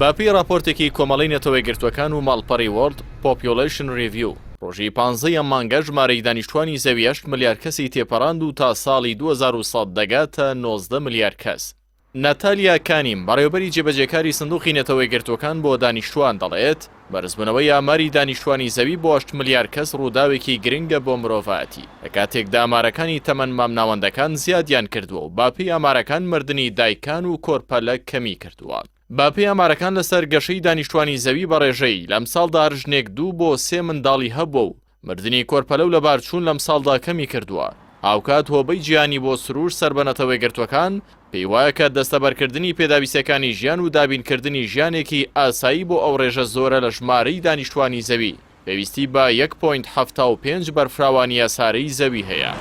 بەپێی ڕاپۆرتێکی کۆمەڵەی نەتەوەیەکگرتووەکان و ماڵپەڕی World Population Review، ڕۆژی 15 ی ئەم مانگە ژمارەی دانیشتوانی زەوی هەشت ملیار کەسی تێپەڕاند و تا ساڵی 2100 دەگاتە 19 ملیار کەس. ناتالیا کانیم، بەڕێوەبەری جێبەجێکاری سندوقی نەتەوەیەکگرتووەکان بۆ دانیشتووان دەڵێت، بەرزبوونەوەی ئاماری دانیشتووانی زەوی بۆ هەشت ملیار کەس ڕووداوێکی گرنگە بۆ مرۆڤایەتی، لە کاتێکدا ئامارەکانی تەمەن مامناوەندەکان زیادیان کردووە و بەپێی ئامارەکان مردنی دایکان و کۆرپەلە کەمی کردووە. بەپێی ئامارەکان لەسەر گەشەی دانیشتووانی زەوی بە ڕێژەیی، لەمساڵدا هەر ژنێک دوو بۆ سێ منداڵی هەبووە و مردنی کۆرپەلە و لەبارچوون لەمساڵدا کەمی کردووە. هاوکات هۆبەی جیهانی بۆ سروشت سەر بە نەتەوەیەکگرتووەکان پێی وایە کە دەستەبەرکردنی پێداویستیەکانی ژیان و دابینکردنی ژیانێکی ئاسایی بۆ ئەو ڕێژە زۆرە لە ژمارەی دانیشتوانی زەوی پێویستی بە یەک point 75 بەرفراوانی هەسارەی زەوی هەیە.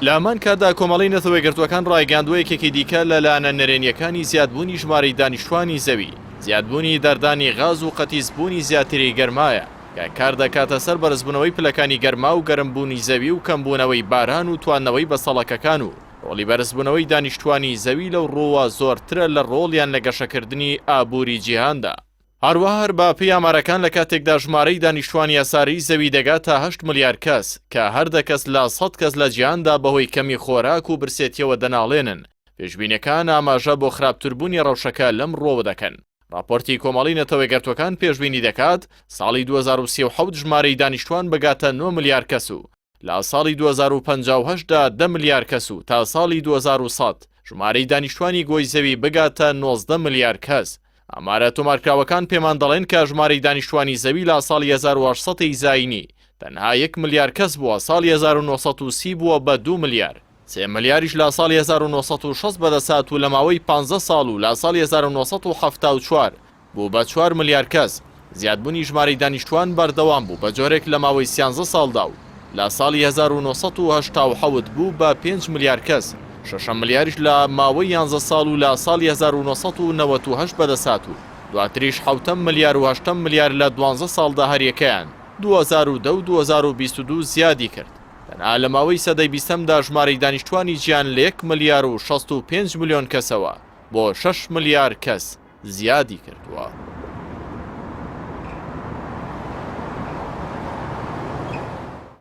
لە هەمان کاتدا کۆمەڵەی نەتەوەیەکگرتووەکان ڕایگەیاندووە یەکێکی دیکە لە لایەنە نەرێنییەکانی زیادبوونی ژمارەی دانیشتوانی زەوی، زیادبوونی دەردانی غاز و قەتیسبوونی زیاتری گەرمایە، کە کاردەکاتە سەر بەرزبوونەوەی پلەکانی گەرما و گەرمبوونی زەوی و کەمبوونەوەی باران و تواندنەوەی بەستەڵەکەکان و ڕۆڵی بەرزبوونەوەی دانیشتوانی زەوی لەو ڕووە زۆرترە لە ڕۆڵیان لە گەشەکردنی ئابووری جیهاندا. هەروەها هەر بە پێی ئامارەکان لە کاتێکدا ژمارەی دانیشتوانی هەسارەی زەوی دەگاتە هەشت ملیار کەس، کە هەر دە کەس لە سەد کەس لە جیهاندا بەهۆی کەمی خۆراک و برسێتیەوە دەناڵێنن، پێشبینیەکان ئاماژە بۆ خراپتربوونی ڕەوشەکە لەم ڕووەوە دەکەن. ڕاپۆرتی کۆمەڵەی نەتەوەیەکگرتووەکان پێشبینی دەکات ساڵی 2037 ژمارەی دانیشتوان بگاتە 9 ملیار کەس و لە ساڵی 2058 دا 10 ملیار کەس و تا ساڵی 2100 ژمارەی دانیشتوانی گۆی زەوی بگاتە 19 ملیار کەس. ئامارە تۆمارکراوەکان پێمان دەڵێن کە ژمارەی دانیشتوانی زەوی لە ساڵی 1800 ی زایینی تەنها یەک ملیار کەس بووە، ساڵی 1930 بووە بە 2 ملیار. سێ ملیاریش لە ساڵی 1960 بەدەستهات و لە ماوەی پانزە ساڵ و لە ساڵی 1974 بوو بە چوار ملیار کەس، زیادبوونی ژمارەی دانیشتووان بەردەوام بوو بە جۆرێک لە ماوەی سیانزە ساڵدا و لە ساڵی 1987 بوو بە پێنج ملیار کەس، شەشەم ملیاریش لە ماوەی یانزە ساڵ و لە ساڵی 1998 بەدەستهات و دواتریش حەوتەم ملیار و هەشتەم ملیار لە دوانزە ساڵدا هەریەکەیان 2010 و 2022 زیادی کرد. تەنها لە ماوەی سەدەی بیستەمدا ژمارەی دانیشتوانی جیهان لە یەک ملیار و 65 ملیۆن کەسەوە بۆ شەش ملیار کەس زیادی کردووە.